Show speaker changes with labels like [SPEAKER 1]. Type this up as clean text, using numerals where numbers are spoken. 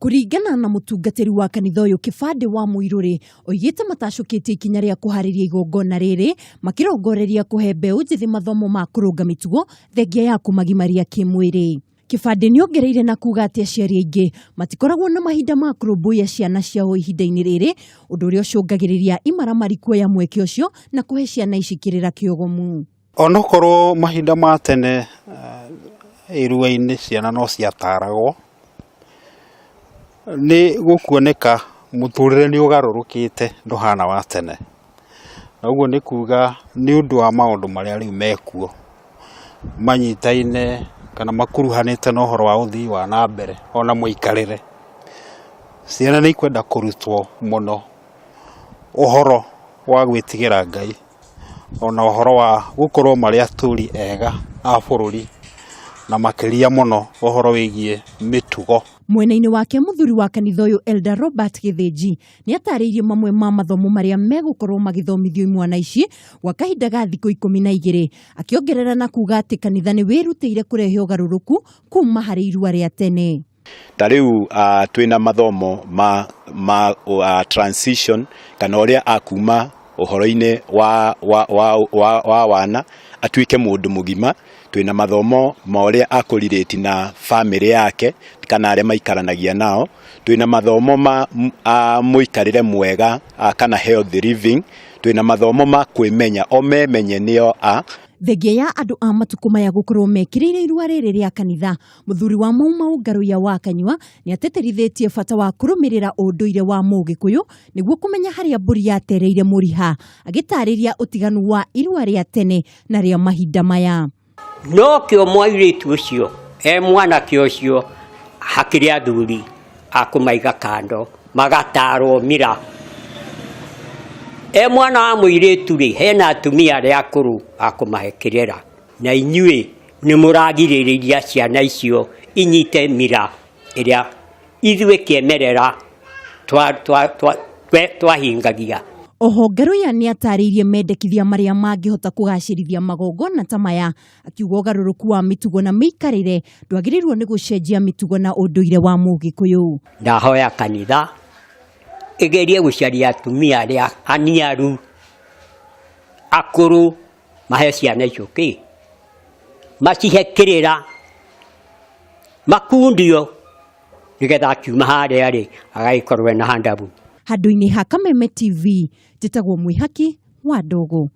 [SPEAKER 1] Kũringana na mũtungatĩri wa kanitha ũyũ Kĩbandĩ wa Mũirũrĩ, oigĩte matacũkĩtie ikinya rĩa kũharĩria igongona rĩrĩ makĩrongoreria kũhe mbeũ njĩthĩ mathomo ma kũrũnga mĩtugo thengia ya kũmagimaria kĩmwĩrĩ. Kĩbandĩ nĩongereire na kuga atĩ aciari aingĩ matikoragwo na mahinda ma kũrũmbũiya ciana ciao ihinda-inĩ rĩrĩ, ũndũ ũrĩa ũcũngagĩrĩria imaramari kuoya mweke ũcio na kũhe ciana ici kĩrĩra kĩogomu.
[SPEAKER 2] Onokorwo mahinda ma tene irua-inĩ ciana no ciataragwo, nĩ gũkuoneka mũtũrĩre nĩ ũgarũrũkĩte ndũhana wa tene. Na ũguo nĩ kuga nĩ ũndũ wa maũndũ marĩa rĩu mekuo, manyitaine kana makuruhanĩte na ũhoro wa ũthii wa na mbere ona mũikarĩre. Ciana nĩ ikwenda kũrutwo mũno ũhoro wa gwĩtigĩra Ngai, ona ũhoro wa gũkorwo marĩ atũri ega a bũrũri, na makĩria mũno ũhoro wĩgiĩ mĩtugo.
[SPEAKER 1] Mwena-inĩ wake mũthuri wa kanitha ũyũ Elder Robert Gĩthĩnji nĩatarĩirie mamwe ma mathomo marĩa megũkorwo magĩthomithio imwana ici gwa kahinda ga thikũ 12, akĩongerera na kuga atĩ kanitha nĩ wĩrutĩire kũrehe ũgarũrũku kuma harĩ irua rĩa tene.
[SPEAKER 3] Ta rĩu twĩna mathomo ma transition kana ũrĩa akuma ũhoro-inĩ wa wana atuĩke mũndũ mũgima. Twĩna mathomo ma ũrĩa akũrirĩti na bamĩrĩ yake kana arĩa maikaranagia nao. Twĩna mathomo ma mũikarĩre mwega kana healthy living. Twĩna mathomo ma kwĩmenya o memenye nĩo a.
[SPEAKER 1] Thengia ya andũ a matukũ maya gũkorwo mekĩrĩire irua rĩrĩ rĩa kanitha, mũthuri wa Mau Mau Ngaruiya wa Kanyua nĩatĩtĩrithĩtie bata wa kũrũmĩrĩra ũndũire wa Mũgĩkũyũ nĩguo kũmenya harĩa mbũri yatereire mũriha, agĩtarĩria ũtiganu wa irua rĩa tene na rĩa mahinda maya.
[SPEAKER 4] No kĩo mwairĩtu ũcio e mwanake ũcio hakĩrĩ athuri a kũmaiga kando magatarwo mira. E mwana wa mũirĩtu rĩ, hena atumia arĩa akũrũ a kũmahe kĩrĩra, na inyuĩ nĩ mũragirĩrĩria ciana icio inyite mira ĩrĩa ithuĩ kĩemerera twahingagia.
[SPEAKER 1] Oho Ngaruiya nĩatarĩirie mendekithia marĩa mangĩhota kũgacĩrithia magongona ta maya, akiuga ũgarũrũku wa mĩtugo na mĩikarĩre ndwagĩrĩirwo nĩ gũcenjia mĩtugo na ũndũire wa Mũgĩkũyũ.
[SPEAKER 4] Ndahoya kanitha ĩgerie gũcaria atumia arĩa aniaru akũrũ mahe ciana icio kĩ, macihe kĩrĩra, makundio nĩgetha akiuma harĩa rĩ agagĩkorwo ena handabu.
[SPEAKER 1] Handũ-inĩ ha Kameme TV, njĩtagwo Mwĩhaki wa Ndogo.